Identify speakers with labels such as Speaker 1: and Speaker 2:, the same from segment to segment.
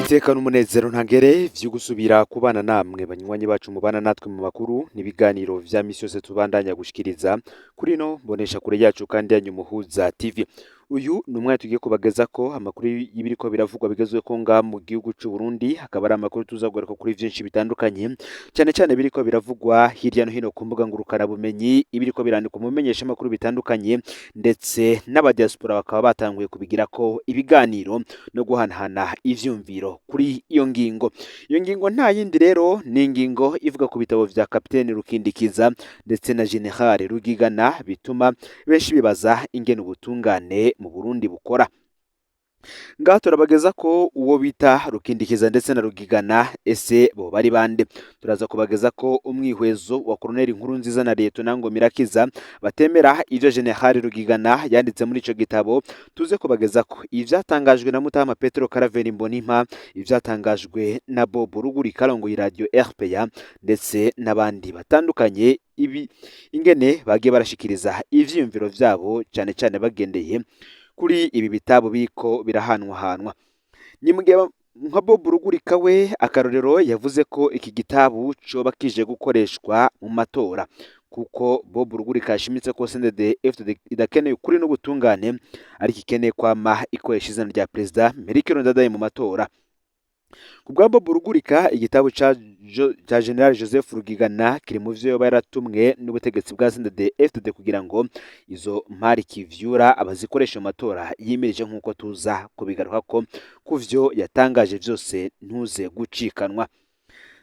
Speaker 1: Niteka n'umunezero ntangere vyo gusubira kubana namwe banywanyi bacu mubana natwe mu makuru n'ibiganiro vya misi yose tubandanya gushikiriza kuri ino mbonesha kure yacu kandi yanyu Muhuza TV. Uyu ni umwanya tugiye kubagezako amakuru y'ibiriko biravugwa bigezweko ngaha mu gihugu c'u Burundi, akaba ari amakuru tuza kugaruka kuri vyinshi bitandukanye, cane cane biriko biravugwa hirya no hino ku mbuga ngurukanabumenyi, ibiriko birandikwa mu bimenyeshamakuru bitandukanye, ndetse n'abadiaspora bakaba batanguye kubigirako ibiganiro no guhanahana ivyumviro kuri iyo ngingo. Iyo ngingo nta yindi rero ni ingingo ivuga ku bitabo vya Kapiteni Rukindikiza ndetse na General Rugigana, bituma benshi bibaza ingene ubutungane mu Burundi bukora. Ngaha turabageza ko uwo bita Rukindikiza ndetse na Rugigana ese bo bari bande. Turaza kubageza ko umwihwezo wa Colonel Nkurunziza na Liyetona Ngomirakiza batemera ivyo General Rugigana yanditse muri ico gitabo. Tuze kubageza ko ivyatangajwe na Mutama Petero Karaveri Mbonimpa, ivyatangajwe na Bob Rugurika arongoye radio RPA ndetse n'abandi batandukanye, ibi ingene bagiye barashikiriza ivyiyumviro vyabo cane cane bagendeye kuri ibi bitabo biriko birahanwahanwa. Ni mu gihe nka Bob Rugurika we akarorero yavuze ko iki gitabu coba kije gukoreshwa mu matora, kuko Bob Rugurika yashimitse ko CNDD FDD idakeneye ukuri n'ubutungane, ariko ikeneye kwama ikoresha izina rya Perezida Melchior Ndadaye mu matora. Ku bwa Bob Rugurika, igitabo ca General Joseph Rugigana kiri mu vyo yoba yaratumwe n'ubutegetsi bwa CNDD FDD kugira ngo izo mpari kivyura abazikoresha mu matora yimirije, nk'uko tuza kubigarukako ku vyo yatangaje vyose, ntuze gucikanwa.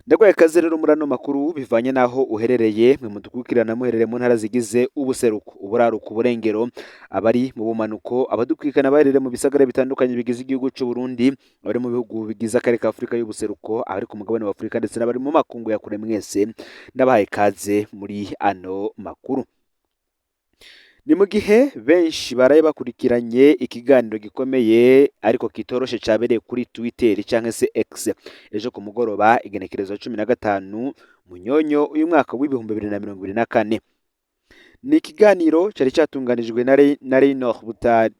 Speaker 1: Ndaguhaye ikaze rero muri ano makuru bivanye n'aho uherereye, mwe mudukurikirana muherereye mu ntara zigize ubuseruko, uburaruko, uburengero, abari mu bumanuko, abadukurikirana baherereye mu bisagara bitandukanye bigize igihugu c'u Burundi, abari mu bihugu bigize akarere ka Afurika y'ubuseruko, abari ku mugabane wa Afurika ndetse n'abari mu makungu ya kure, mwese ndabahaye ikaze muri ano makuru. Ni mu gihe benshi baraye bakurikiranye ikiganiro gikomeye ariko kitoroshe cabereye kuri Twitter canke se X ejo ku mugoroba, igenekerezo 15 Munyonyo uyu mwaka w'2024. Ni ikiganiro cari catunganijwe na Reynor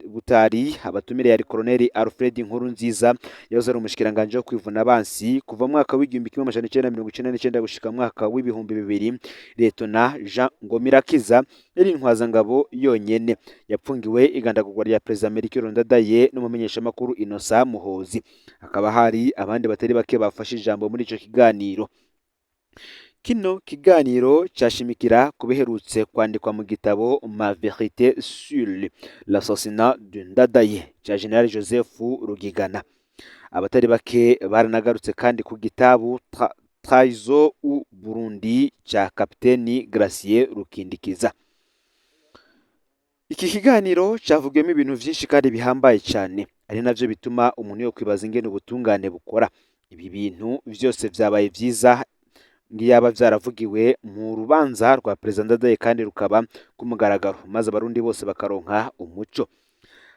Speaker 1: Butari. Abatumire yari Colonel Alfred Nkurunziza yahoze ari umushikiranganji wo kwivuna abansi kuva mu mwaka w'1999 gushika mu mwaka w'2000, Liyetona Jean Ngomirakiza yari intwazangabo yonyene yapfungiwe igandagurwa rya Perezida Melchior Ndadaye n'umumenyeshamakuru Innocent Muhozi. Hakaba hari abandi batari bake bafashe ijambo muri ico kiganiro. Kino kiganiro cashimikira ku biherutse kwandikwa mu gitabo Ma vérité sur l'assassinat de Ndadaye ca General Joseph Rugigana. Abatari bake baranagarutse kandi ku gitabu Trahison au Burundi ca Kapiteni Gratien Rukindikiza. Iki kiganiro cavugiyemo ibintu vyinshi kandi bihambaye cane, ari navyo bituma umuntu yokwibaza ingene ubutungane bukora. Ibi bintu vyose vyabaye vyiza ngiyaba vyaravugiwe mu rubanza rwa Perezida Ndadaye kandi rukaba ku mugaragaro, maze abarundi bose bakaronka umuco.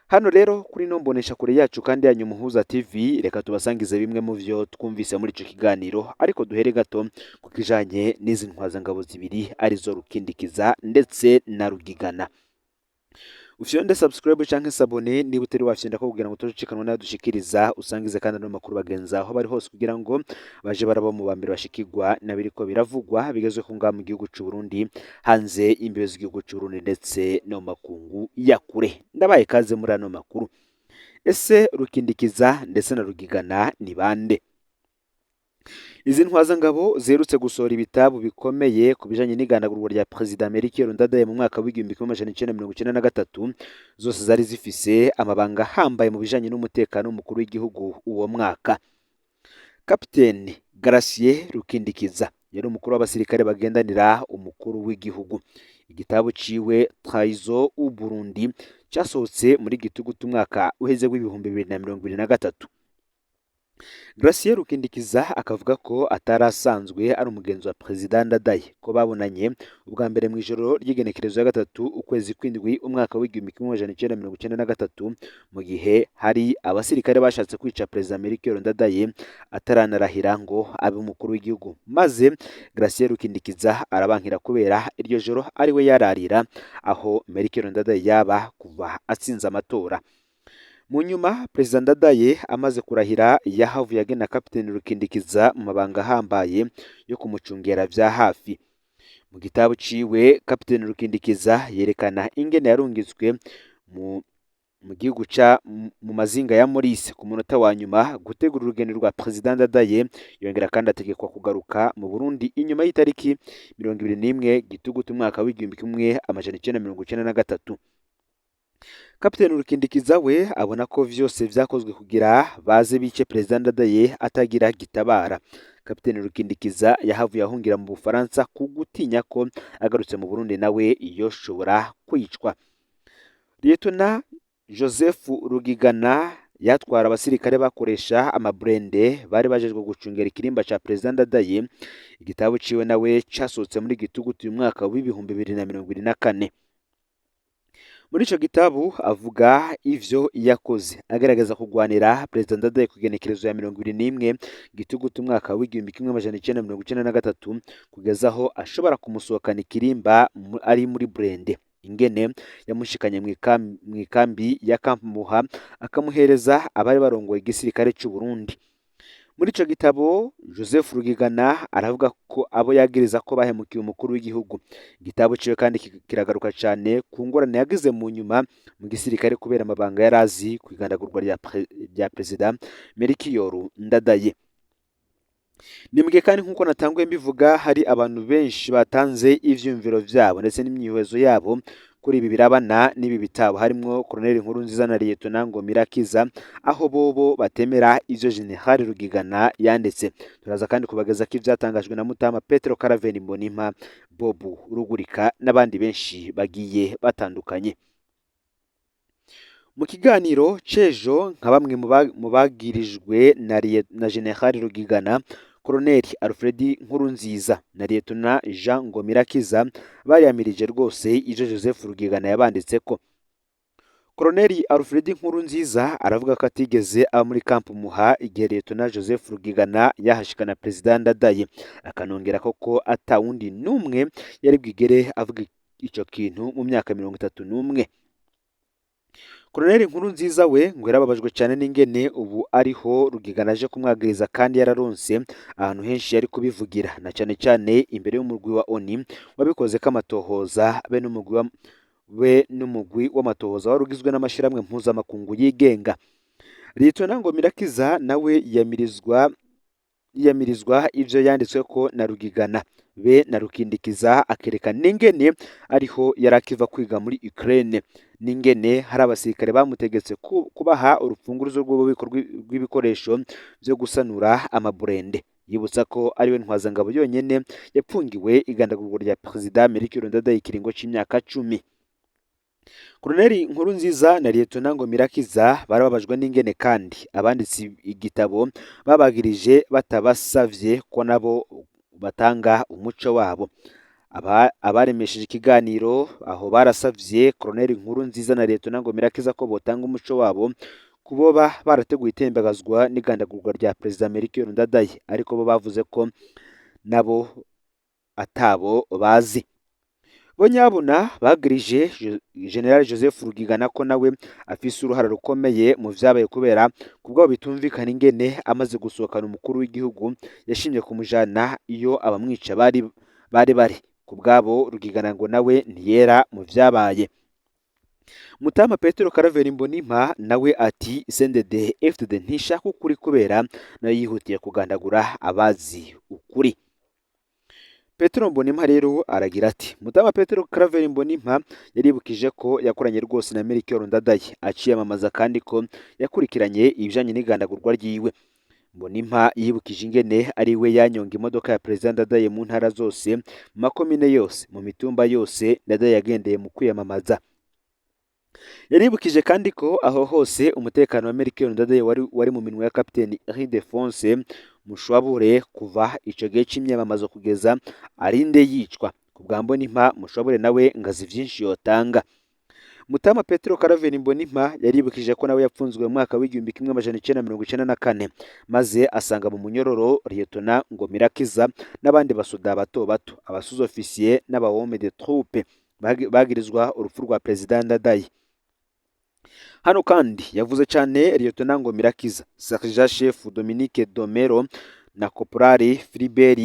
Speaker 1: Hano rero kuri ino mbonesha kure yacu kandi yanyu Muhuza TV, reka tubasangize bimwe mu vyo twumvise muri ico kiganiro, ariko duhere gato ku kijanye n'izi ntwazangabo zibiri arizo Rukindikiza ndetse na Rugigana. Ufyonde subscribe canke s'abonner niba utari wafyonda ko kugira ngo utojikanwa nayo dushikiriza, usangize kandi ano makuru bagenza aho bari hose kugira ngo baje baraba mu bambere bashikirwa nabiriko biravugwa bigezwe ko ngaha mu gihugu c'u Burundi, hanze imbibe z'igihugu c'u Burundi ndetse no mu makungu ya kure. Ndabaye kaze muri ano makuru. Ese Rukindikiza ndetse na Rugigana ni bande? Izi ntwazangabo ziherutse gusohora ibitabo bikomeye ku bijanye n'igandagurwa rya Perezida Melchior Ndadaye mu mwaka w'1993, zose zari zifise amabanga ahambaye mu bijanye n'umutekano w'umukuru w'igihugu uwo mwaka. Kapiteni Gratien Rukindikiza yari umukuru w'abasirikare bagendanira umukuru w'igihugu. Igitabo ciwe Trahison au Burundi casohotse muri Gitugutu umwaka uheze w'2023. Gratien Rukindikiza akavuga ko atari asanzwe ari umugenzi wa Perezida Ndadaye, ko babonanye ubwa mbere mu ijoro ry'igenekerezo ya 3 ukwezi kw'indwi umwaka w'1993, mu gihe hari abasirikare bashatse kwica Perezida Melchior Ndadaye ataranarahira ngo abe umukuru w'igihugu, maze Gratien Rukindikiza arabankira kubera iryo joro ari we yararira aho Melchior Ndadaye yaba kuva atsinze amatora. Mu nyuma Perezida Ndadaye amaze kurahira yahavuye agena Kapiteni Rukindikiza mu mabanga ahambaye yo kumucungera vya hafi. Mu gitabo ciwe Kapiteni Rukindikiza yerekana ingene yarungitswe mu gihugu ca mu mazinga ya Maurice ku munota wa nyuma gutegura urugendo rwa Perezida Ndadaye, yongera kandi ategekwa kugaruka mu Burundi inyuma y'itariki 21 Gitugutu umwaka w'1993. Kapiteni Rukindikiza we abona ko vyose vyakozwe kugira baze bice Perezida Ndadaye atagira gitabara. Kapiteni Rukindikiza yahavuye ahungira mu Bufaransa ku gutinya ko agarutse mu Burundi nawe yoshobora kwicwa. Liyetona Joseph Rugigana yatwara abasirikare bakoresha amaburende bari bajejwe gucungera ikirimba ca Perezida Ndadaye. Igitabo ciwe nawe casohotse muri Gitugutu uyu mwaka w'2024. Muri ico gitabo avuga ivyo yakoze agerageza kugwanira Perezida Ndadaye ku igenekerezo ya 21 Gitugutu umwaka w'1993 kugeza aho ashobora kumusohokana ikirimba ari muri burende, ingene yamushikanye mw'ikambi ya Camp Muha akamuhereza abari barongoye igisirikare c'u Burundi. Muri ico gitabo Joseph Rugigana aravuga ko abo yagiriza ko bahemukiye umukuru w'igihugu. Igitabo ciwe kandi kiragaruka cane ku ngorane yagize mu nyuma mu gisirikare kubera amabanga yarazi ku igandagurwa rya Perezida Melchior Ndadaye. Ni mugihe kandi nk'uko natanguye mbivuga hari abantu benshi batanze ivyiyumviro vyabo ndetse n'imyihwezo yabo kuri ibi birabana n'ibi bitabo, harimwo Colonel Nkurunziza na Liyetona Ngomirakiza, aho bobo batemera ivyo General Rugigana yanditse. Turaza kandi kubageza ko ivyatangajwe na Mutama Petero Karaveni Mbonimpa, Bob Rugurika n'abandi benshi bagiye batandukanye. Mu kiganiro c'ejo nka bamwe mu bagirijwe na General Rugigana, Colonel Alfred Nkurunziza na Liyetona Jean Ngomirakiza bariyamirije rwose ivyo Joseph Rugigana yabanditseko. Colonel Alfred Nkurunziza aravuga ko atigeze aba muri Camp Muha igihe Liyetona Joseph Rugigana yahashikana Perezida Ndadaye, akanongera ko ata wundi n'umwe yari bwigere avuga ico kintu mu myaka 31. Colonel Nkurunziza we ngo yarababajwe cyane n'ingene ubu ariho Rugigana aje kumwagiriza kandi yararonse ahantu henshi yari kubivugira, na cyane cyane imbere y'umugwi wa ONU wabikoze ko amatohoza be n'umugwi w'amatohoza wari ugizwe n'amashirahamwe mpuzamakungu yigenga. Liyetona Ngomirakiza nawe yiyamirizwa ivyo yanditswe ko na Rugigana be na Rukindikiza, akerekana n'ingene ariho yari akiva kwiga muri Ukraine, n'ingene hari abasirikare bamutegetse kubaha urufunguruzo rw'ububiko rw'ibikoresho vyo gusanura amaburende. Yibutsa ko ariwe ntwazangabo yonyene yapfungiwe igandagurwa rya Perezida Melchior Ndadaye ikiringo c'imyaka 10. Colonel Nkurunziza na Liyetona Ngomirakiza barababajwe n'ingene kandi abanditse igitabo babagirije batabasavye ko nabo batanga umuco wabo. Abaremesheje ikiganiro aho barasavye Colonel Nkurunziza na Liyetona Ngomirakiza ko botanga umuco wabo kuboba barateguye itembagazwa n'igandagurwa rya Perezida Melchior Ndadaye, ariko bo bavuze ko nabo atabo bazi. Bo nyabuna bagirije General Joseph Rugigana ko nawe afise uruhara rukomeye mu vyabaye, kubera kubwabo bitumvikana ingene amaze gusohokana umukuru w'igihugu yashimye kumujana iyo abamwica bari bari. Kubwabo Rugigana ngo nawe ntiyera mu vyabaye. Mutama Petero Karaveri Mbonimpa nawe ati CNDD FDD ntishaka ukuri kubera nayo yihutiye kugandagura abazi ukuri. Petero Mbonimpa rero aragira ati Mutama Petero Karaveri Mbonimpa yaribukije ko yakoranye rwose na Melchior Ndadaye, aciyamamaza kandi ko yakurikiranye ibijanye n'igandagurwa ryiwe. Mbonimpa yibukije ingene ari we yanyonga imodoka ya Perezida Ndadaye mu ntara zose, mu makomine yose, mu mitumba yose Ndadaye yagendeye mu kwiyamamaza. Yaribukije kandi ko aho hose umutekano wa Melchior Ndadaye wari mu minwe ya Kapiteni Ildefonse Mushwabure kuva ico gihe c'imyamamazo kugeza arinde yicwa. Ku bwa Mbonimpa, Mushwabure nawe ngazi vyinshi yotanga. Mutama Petero Karaveri Mbonimpa yaribukije ko nawe yapfunzwe mu mwaka w'1994 maze asanga mu munyororo Liyetona Ngomirakiza n'abandi basoda bato bato, abasous-officier n'abahome de troupe bagirizwa urupfu rwa Perezida Ndadaye. Hano kandi yavuze cane Lieutenant Ngomirakiza, Sergent Chef Dominique Domero na Caporal Philibert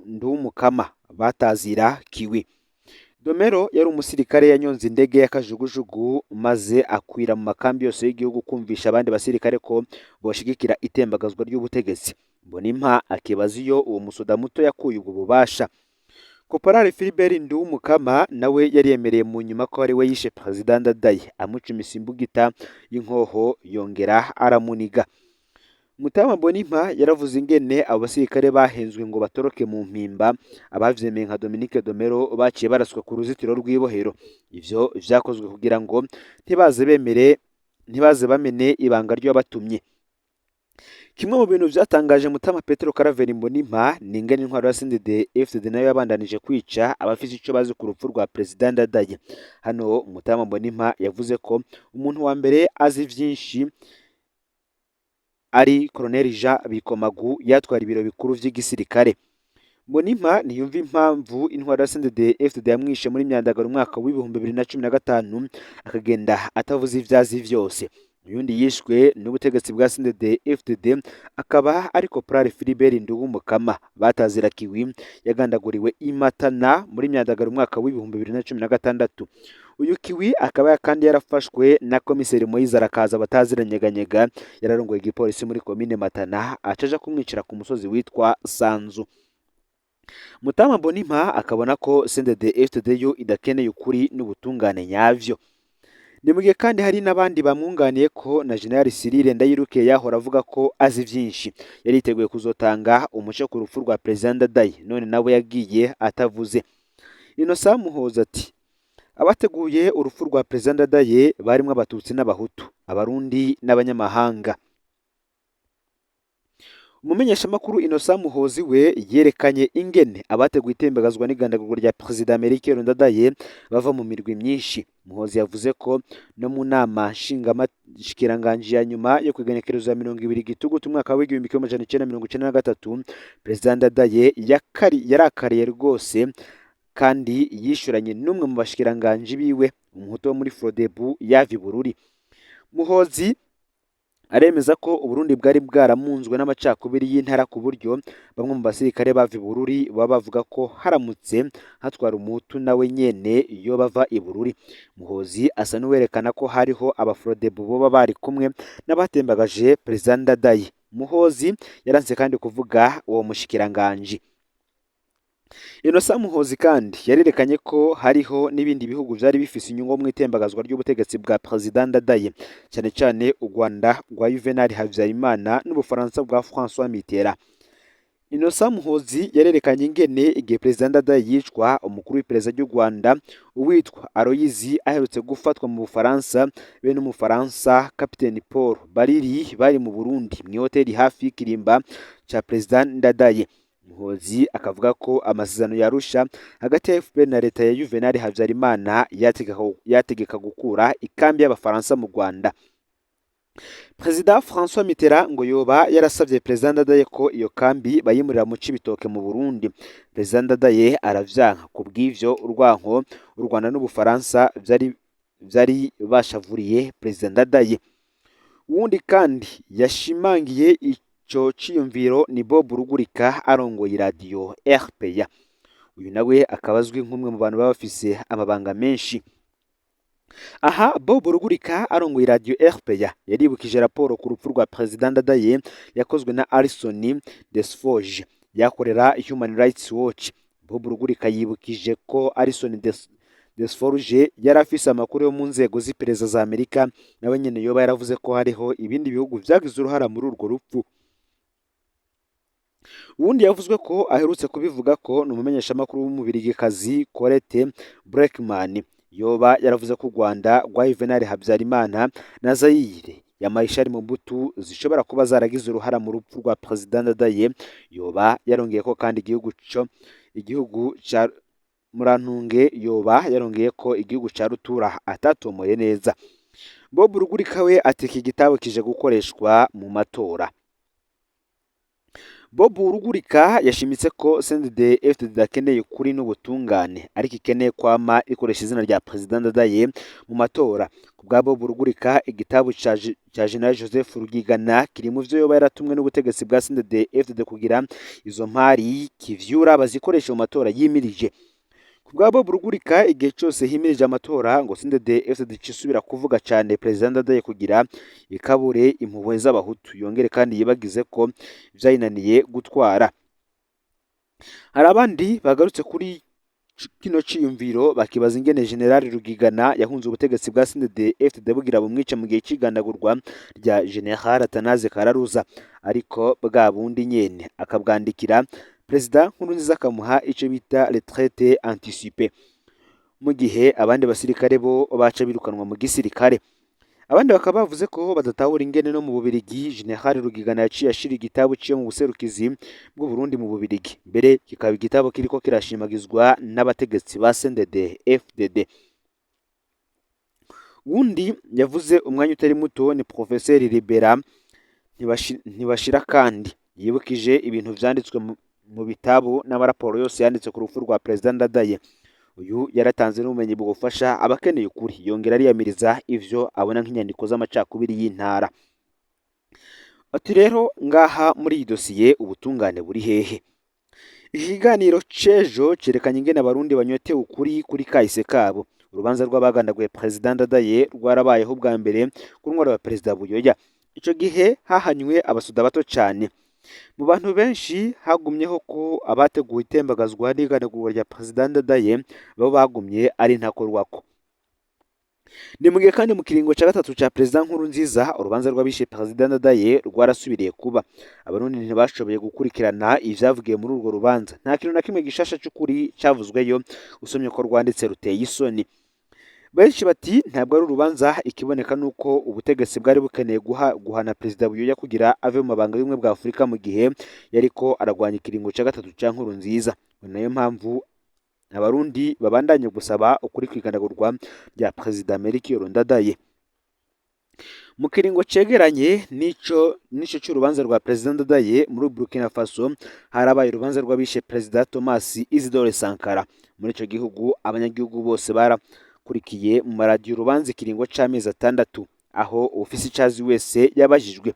Speaker 1: Ndumukama batazira Kiwi. Domero yari umusirikare yanyonze indege y'akajugujugu maze akwira mu makambi yose y'igihugu kumvisha abandi basirikare ko boshigikira itembagazwa ry'ubutegetsi. Mbonimpa akibaza iyo uwo musoda muto yakuye ubwo bubasha. Caporal Philibert Nduwumukama nawe yari yemereye mu nyuma ko ari we yishe Perezida Ndadaye, amucumise imbugita y'inkoho yongera aramuniga. Mutama Mbonimpa yaravuze ingene abo basirikare bahenzwe ngo batoroke mu mpimba, abavyemeye nka Dominique Domero baciye baraswa ku ruzitiro rw'ibohero. Ivyo vyakozwe kugira ngo ntibaze bemere, ntibaze bamene ibanga ry'abatumye. Kimwe mu bintu vyatangaje Mutama Petero Karaveri Mbonimpa ni ingene intwaro ya CNDD FDD nayo yabandanije kwica abafise ico bazi ku rupfu rwa Perezida Ndadaye. Hano Mutama Mbonimpa yavuze ko umuntu wa mbere azi vyinshi ari Colonel Jean Bikomagu yatwara ibiro bikuru vy'igisirikare. Mbonimpa ntiyumva impamvu intwaro ya CNDD FDD yamwishe muri Myandagaro umwaka w'2015 akagenda atavuze ivyazi vyose. Uyundi yishwe n'ubutegetsi bwa CNDD FDD akaba ari Caporal Philibert Nduwumukama batazira Kiwi, yagandaguriwe i Matana muri Myandagaro umwaka w'2016. Uyu Kiwi akaba kandi yarafashwe na komiseri Moise Arakaza batazira Nyeganyega, yararongoye igipolisi muri komine Matana, acaja kumwicira ku musozi witwa Sanzu. Mutama Mbonimpa akabona ko CNDD FDD yo idakeneye ukuri n'ubutungane nyavyo. Ni mu gihe kandi hari n'abandi bamwunganiye ko na General Cyrille Ndayirukiye yahora avuga ko azi vyinshi, yari yiteguye kuzotanga umuco ku rupfu rwa Perezida Ndadaye, none nawe yagiye atavuze. Innocent Muhoza ati abateguye urupfu rwa Perezida Ndadaye barimwo Abatutsi n'Abahutu, Abarundi n'abanyamahanga. Umumenyeshamakuru Innocent Muhozi we yerekanye ingene abateguye itembagazwa n'igandagurwa rya Perezida Melchior Ndadaye bava mu mirwi myinshi. Muhozi yavuze ko no mu nama nshingamashikiranganji ya nyuma yo kwigenekerezo ya 20 Gitugutu umwaka w'1993, Perezida Ndadaye yarakariye rwose kandi yishuranye n'umwe mu bashikiranganji biwe, umuhutu wo muri Frodebu yava i Bururi. Muhozi aremeza ko Uburundi bwari bwaramunzwe n'amacakubiri y'intara ku buryo bamwe mu basirikare bava i Bururi baba bavuga ko haramutse hatwara umuhutu nawe nyene iyo bava i Bururi. Muhozi asa n'uwerekana ko hariho abafrodebu boba bari kumwe n'abatembagaje Perezida Ndadaye. Muhozi yaranse kandi kuvuga uwo mushikiranganji. Innocent Muhozi kandi yarerekanye ko hariho n'ibindi bihugu vyari bifise inyungu mu itembagazwa ry'ubutegetsi bwa Perezida Ndadaye, cyane cyane u Rwanda rwa Juvenal Habyarimana n'Ubufaransa bwa François Mitterrand. Innocent Muhozi yarerekanye ingene igihe Perezida Ndadaye yicwa, umukuru w'iperereza ry'u Rwanda uwitwa Aloyizi aherutse gufatwa mu Bufaransa, be n'Umufaransa Capitaine Paul Bariri bari mu Burundi mw'ihoteli hafi y'ikirimba ca Perezida Ndadaye. Muhozi akavuga ko amasezerano ya Arusha hagati ya FPR na leta ya Juvenal Habyarimana yategeka gukura ikambi y'Abafaransa mu Rwanda. Perezida François Mitterrand ngo yoba yarasavye Perezida Ndadaye ko iyo kambi bayimurira mu Cibitoke mu Burundi. Perezida Ndadaye aravyanka. Ku bw'ivyo urwanko u Rwanda n'Ubufaransa vyari bashavuriye Perezida Ndadaye. Uwundi kandi yashimangiye ico ciyumviro ni Bob Rugurika arongoye iradiyo RPA. Uyu nawe akaba azwi nk'umwe mu bantu baba bafise amabanga menshi. Aha Bob Rugurika arongoye iradiyo RPA yaribukije raporo ku rupfu rwa Perezida Ndadaye yakozwe na Alison Desforge yakorera Human Rights Watch. Bob Rugurika yibukije ko Alison Desforge yari afise amakuru yo mu nzego z'iperereza za Amerika, nawe nyene yoba yaravuze ko hariho ibindi bihugu vyagize uruhara muri urwo rupfu. Uwundi yavuzwe ko aherutse kubivuga ko ni umumenyeshamakuru w'umubirigikazi Colette Braeckman, yoba yaravuze ko u Rwanda rwa Juvenal Habyarimana na Zaire ya Marshal Mobutu zishobora kuba zaragize uruhara mu rupfu rwa Perezida Ndadaye. Yoba yarongeye ko kandi igihugu ca Murantunge, yoba yarongeye ko igihugu ca Rutura atatomoye neza. Bob Rugurika we ati iki gitabo kije gukoreshwa mu matora. Bob Rugurika yashimitse ko CNDD-FDD idakeneye ukuri n'ubutungane, ariko ikeneye kwama ikoresha izina rya Perezida Ndadaye mu matora. Ku bwa Bob Rugurika, igitabo ca General Joseph Rugigana kiri mu vyo yoba yaratumwe n'ubutegetsi bwa CNDD-FDD kugira izo mpari kivyura bazikoreshe mu matora yimirije. Ku bwa Bob Rugurika, igihe cose himirije amatora ngo CNDD-FDD icisubira kuvuga cane Perezida Ndadaye kugira ikabure impuhwe z'abahutu, yongere kandi yibagize ko vyayinaniye gutwara. Hari abandi bagarutse kuri kino ciyumviro bakibaza ingene General Rugigana yahunze ubutegetsi bwa CNDD-FDD bugira bumwice mu gihe c'igandagurwa rya General Athanase Kararuza, ariko bwa bundi nyene akabwandikira Perezida Nkurunziza akamuha ico bita retraite anticipée, mu gihe abandi basirikare bo baca birukanwa mu gisirikare. Abandi bakaba bavuze ko badatahura ingene no mu Bubirigi General Rugigana yaciye ashira igitabo ciwe mu buserukizi bw'u Burundi mu Bubirigi, mbere kikaba igitabo kiriko kirashimagizwa n'abategetsi ba CNDD-FDD. Wundi yavuze umwanya utari muto ni Professeur Libera Ntibashira, kandi yibukije ibintu vyanditswe mu bitabo n'amaraporo yose yanditse ku rupfu rwa Perezida Ndadaye. Uyu yaratanze n'ubumenyi bwofasha abakeneye ukuri, yongera ariyamiriza ivyo abona nk'inyandiko z'amacakubiri y'intara. Ati rero ngaha muri iyi dosiye ubutungane buri hehe? Iki kiganiro c'ejo cerekanye ingene abarundi banyotewe ukuri kuri kahise kabo. Urubanza rw'abagandaguye Perezida Ndadaye rwarabayeho bwa mbere ku ntwaro ya Perezida Buyoya. Ico gihe hahanywe abasoda bato cane. Mu bantu benshi hagumyeho ko abateguye itembagazwa n'igandagurwa rya Perezida Ndadaye bo bagumye ari ntakorwako. Ni mu gihe kandi mu kiringo ca gatatu ca Perezida Nkurunziza urubanza rw'abishe Perezida Ndadaye rwarasubiriye kuba. Abarundi ntibashoboye gukurikirana ivyavugiwe muri urwo rubanza. Nta kintu na kimwe gishasha c'ukuri cavuzweyo, usomye ko rwanditse ruteye isoni. Benshi bati ntabwo ari urubanza, ikiboneka nuko ubutegetsi bwari bukeneye guhana Perezida Buyoya kugira ave mu mabanga y'ubumwe bwa Afurika mu gihe yariko aragwanya ikiringo ca gatatu ca Nkurunziza. Ni nayo mpamvu abarundi babandanye gusaba ukuri kw'igandagurwa rya Perezida Melchior Ndadaye. Mu kiringo cegeranye n'ico c'urubanza rwa Perezida Ndadaye, muri Burkina Faso harabaye urubanza rw'abishe Perezida Thomas Isidore Sankara. Muri ico gihugu abanyagihugu bose barakurikiye mu maradiyo urubanza ikiringo c'amezi 6, aho uwufise icazi wese yabajijwe,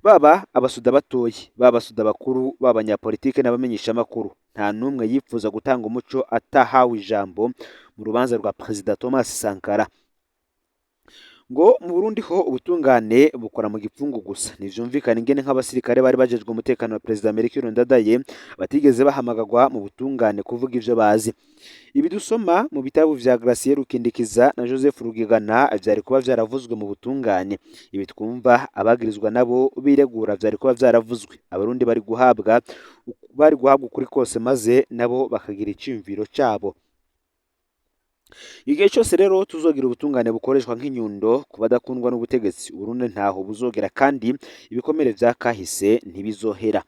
Speaker 1: baba abasoda batoyi, baba abasoda bakuru, baba abanyapolitike n'abamenyeshamakuru. Nta n'umwe yipfuza gutanga umuco atahawe ijambo mu rubanza rwa Perezida Thomas Sankara. Ngo mu Burundi ho ubutungane bukora mu gipfungu gusa. Ntivyumvikana ingene nk'abasirikare bari bajejwe umutekano wa Perezida Melchior Ndadaye batigeze bahamagagwa mu butungane kuvuga ivyo bazi. Ibi dusoma mu bitabo vya Gratien Rukindikiza na Joseph Rugigana vyari kuba vyaravuzwe mu butungane. Ibi twumva abagirizwa nabo biregura vyari kuba vyaravuzwe. Abarundi bari guhabwa ukuri kose, maze nabo bakagira iciyumviro cabo. Igihe cyose rero tuzogira ubutungane bukoreshwa nk'inyundo ku badakundwa n'ubutegetsi, Uburundi ntaho buzogera kandi ibikomere vya kahise ntibizohera.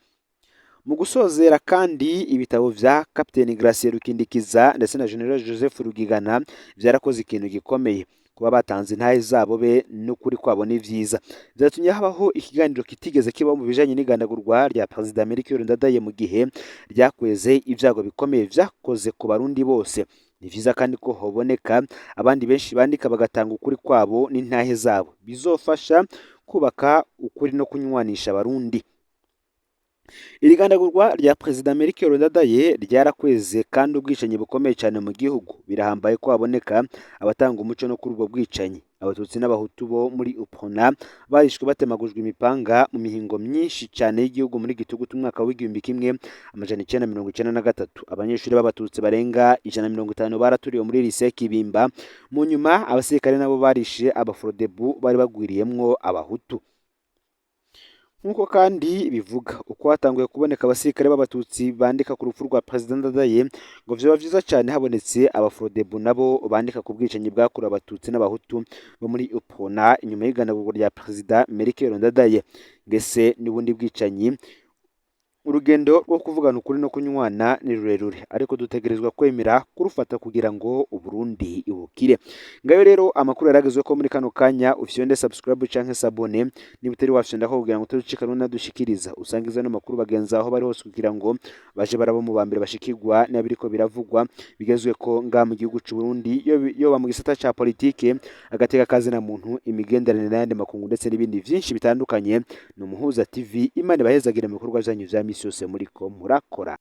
Speaker 1: Mu gusozera kandi, ibitabo vya Captain Gratien Rukindikiza ndetse na General Joseph Rugigana vyarakoze ikintu gikomeye. Kuba batanze intahe zabo be n'ukuri kwabo ni vyiza. Vyatumye habaho ikiganiro kitigeze kibaho mu bijanye n'igandagurwa rya Perezida Melchior Ndadaye, mu gihe ryakweze ibyago bikomeye vyakoze ku barundi bose. Ni vyiza kandi ko hoboneka abandi benshi bandika bagatanga ukuri kwabo n'intahe zabo. Bizofasha kubaka ukuri no kunywanisha abarundi. Iri gandagurwa rya Perezida Melchior Ndadaye ryarakweze kandi ubwicanyi bukomeye cyane mu gihugu. Birahambaye ko haboneka abatanga umuco no kuri ubwo bwicanyi. Abatutsi n'abahutu bo muri UPRONA barishwe batemagujwe imipanga mu mihingo myinshi cyane y'igihugu muri Gitugutu umwaka w'1993. Abanyeshuri b'abatutsi barenga 150 baraturiwe muri Lycée Kibimba. Mu nyuma abasirikare nabo barishe abafrodebu bari bagwiriyemwo abahutu. Nk'uko kandi bivuga uko hatanguye kuboneka abasirikare b'abatutsi bandika ku rupfu rwa Perezida Ndadaye, ngo vyoba vyiza cyane habonetse abafrodebu nabo bandika ku bwicanyi bwakorewe abatutsi n'abahutu bo muri UPRONA inyuma y'igandagurwa rya Perezida Melchior Ndadaye, ngese n'ubundi bwicanyi. Urugendo rwo kuvugana ukuri no kunywana ni rurerure, ariko dutegerezwa kwemera kurufata kugira ngo Uburundi bukire. Ngayo rero amakuru yaragezwe ko muri kano kanya. Ufyonde subscribe canke s'abonner niba utari wafyondako kugira ngo utaducika nadushikiriza. Usangiza no makuru bagenzi aho bari hose kugira ngo baje barabo mu ba mbere bashikirwa n'abiriko biravugwa bigezwe ko nga mu gihugu c'u Burundi, yoba mu gisata ca politike, agateka kazina muntu, imigenderanire n'ayandi makungu, ndetse n'ibindi vyinshi bitandukanye. Ni Umuhuza TV. Imana ibahezagire mu bikorwa vyanyu vya misi yose muriko murakora.